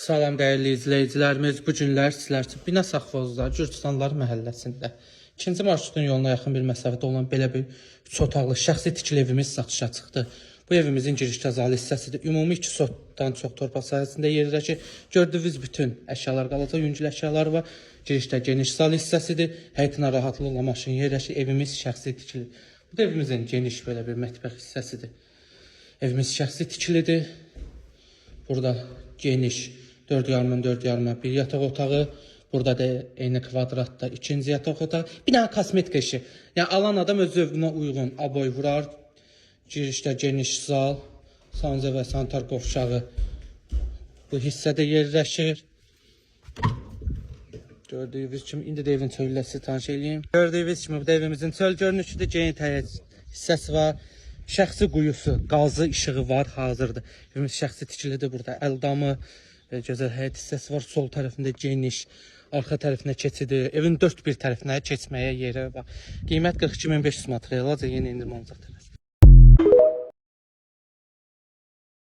Salam dəyərli izləyicilərimiz. Bu günlər sizlər üçün Bina Saxvozda, Gürcüstanlar məhəlləsində ikinci marşrutun yoluna yaxın bir məsafədə olan belə bir 3 otaqlı şəxsi tikili evimiz satışa çıxdı. Bu evimizin girişdə zal hissəsidir. Ümumi 2 sotdan çox torpaq sahəsində yerləşir. Gördüyünüz bütün əşyalar qalacaq, yüngül əşyalar var. Girişdə geniş zal hissəsidir. Həyətinə rahatlıqla maşın yerləşir. Evimiz şəxsi tikili. Bu da evimizin geniş belə bir mətbəx hissəsidir. Evimiz şəxsi tikilidir. Burada geniş 4,5 4,5 bir yataq otağı. Burada da eyni kvadratda ikinci yataq otağı. Bir dənə kosmetika işi. Yəni alan adam öz zövqünə uyğun aboy vurar. Girişdə geniş zal, sanca və sanitar qovşağı bu hissədə yerləşir. Gördüyünüz kimi indi də evin çölü ilə sizi tanış eləyim. Gördüyünüz kimi bu da evimizin çöl görünüşüdür. Geniş həyət hissəsi var. Şəxsi quyusu, qazı işığı var, hazırdır. Evimiz şəxsi tikilidir burada. Əldamı, gözəl həyət hissəsi var. Sol tərəfində geniş, arxa tərəfinə keçidi. Evin dörd bir tərəfinə keçməyə yeri var. Qiymət 42.500 manat. Realca yenə endirim olacaq.